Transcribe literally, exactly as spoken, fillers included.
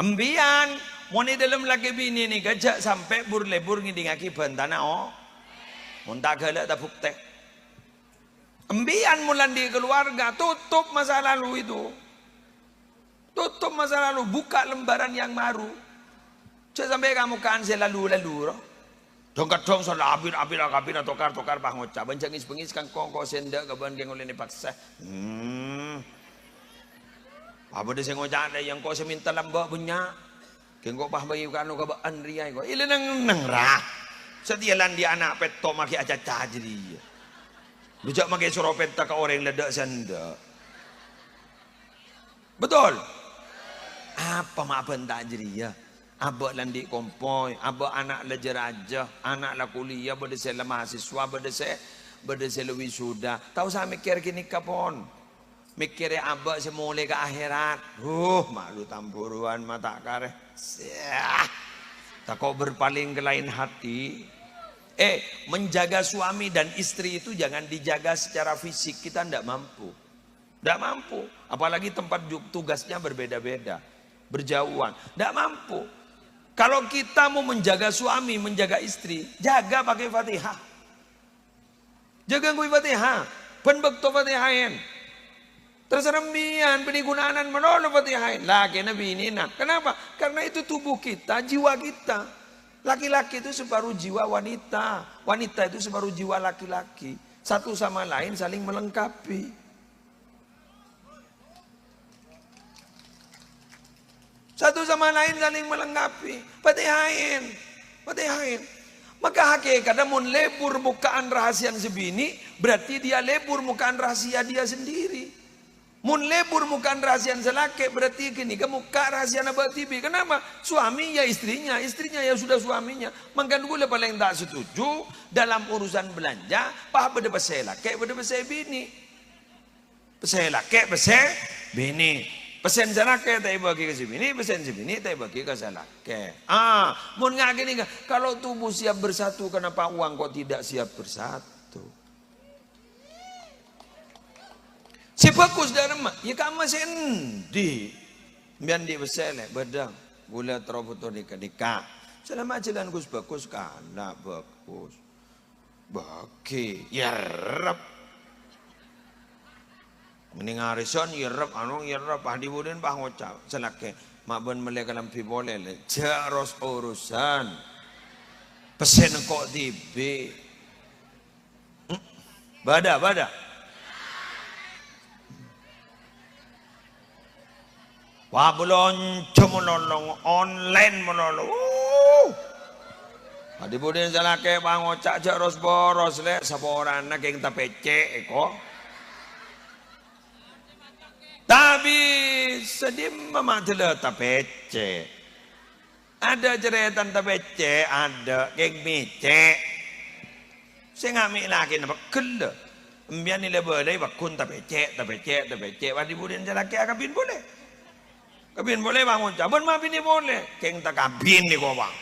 Embiyan, mon è dâlem lakè binè nèka jhâ' sampè' bur-lebur ngèdingngaghi bhântana, o. Mon ta' ghâlâ' ta' bhuktè. Embiyan mon la andi' keluarga, tutup masa lalu itu. Tutup masa lalu, buka lembaran yang baru. Jhâ' sampè' ka-moka'an sè lalu-lalu, ro. Dhâng-kadhâng sala abit-abit akabin atokar-tokar pas ngoca', "Bân jhâ' ngis-bengis ka engko', engko' sè endâ' ka bâ'ân kèng ollè nèpaksa." Hmm. Apa bâdâ sè ngoca', "Lè, ya engko' sè mènta lambâ' bânnya'. Kèng engko' pas bâghi ka anu ka bâ'ân rèya engko'." Ilè neng-neng, ra. Satèya la andi' ana' pètto' maghi acaca jârèya. Lu jhâ' maghi soro pènta ka orèng la endâ' sè endâ'. Betul? Apa ma' bhânta jârèya? Abâ' la andi' kompoy, abâ' ana' la jâ-rajâ, ana' la kuliah, bâdâ sè la mahasiswa, bâdâ sè, bâdâ sè la wisuda. Ta' osa mèkkèr ghânèka, pon. Mèkkèrè abâ' sè molè ka akhèrat. Huh, malu tamburuwân ma' ta' karè. Siah. Tako' berpaling ke lain hati. Eh, menjaga suami dan istri itu jangan dijaga secara fisik. Kita ndak mampu. Ndak mampu. Apalagi tempat ju-, tugasnya berbeda-beda. Berjauhan. Ndak mampu. Kalau kita mau menjaga suami, menjaga istri, jaga pakai Fatihah. Jâgâ ngangghuy Fatihah. Bân bâkto Fatihaèn. Terserah sampèyan, bânnè ghunana malolo Fatihaèn. Lakèna binèna. Kenapa? Karena itu tubuh kita, jiwa kita. Laki-laki itu separuh jiwa wanita. Wanita itu separuh jiwa laki-laki. Satu sama lain saling melengkapi. Satu sama lain saling melengkapi. Patihaèn. Patihaèn. Maka hakèkatta mon lebur moka'an rahasiana sè binè', berarti dia lebur moka'an rahasia dia sendiri. Mon lebur moka'an rahasiana sè lakè', berarti ghânèka mokka' rahasiana bâ' dhibi'. Kenapa? Suami ya istrinya, istrinya ya sudah suaminya. Mangkana ghulâ palèng ta' setuju dalam urusan belanja, pas bâdâ pèssè lakè', bâdâ pèssè binè'. Pèssè lakè', pèssè binè'. Pèssèna sè lakè' ta' èbâgi ka sè binè', pèssèna sè binè' ta' èbâgi ka sè lakè'. Ah, mon nga' ghânèka, kalau tubuh siap bersatu, kenapa uang kok tidak siap bersatu? Sè bhâghus dâ' remma, ya ka'emma sè endi'? Sampèyan andi' pèssè, lè', bâdâ. Ghulâ terro bhuto nèka-nèka. Salama jhâlân ghus-bhâghus, kana' bhâghus. Bâgi, èrrep. Mending arisan èrrep, anu èrrep, pas dhi-budhina pas ngoca'. Sè lakè', "Ma' bân mellè kalambhi polè, lè'." Jhâ' ros-urusan. Pèssèna engko' dhibi'. Hmm? Bâdâ, bâdâ. Wah, belanja malolo, online malolo. Wuh. Dhi-budhina sè lakè' pas ngoca' jhâ' ros-boros, lè', saporana kèng tapècè' èko. Tapè sè dimma ma' dâlla tapècè'. Adâ' carètana tapècè', adâ' kèng mècè'. Sè nga' mè' lakèna pegghel. Sampèyan èla-bâlâi pagghun tapècè', tapècè', tapècè'. Pas dhi-budhina sè lakè' akabin polè. Kabin polè pas ngoca', "Bân ma' binè polè?" "Kèng takabin nèko, Bang."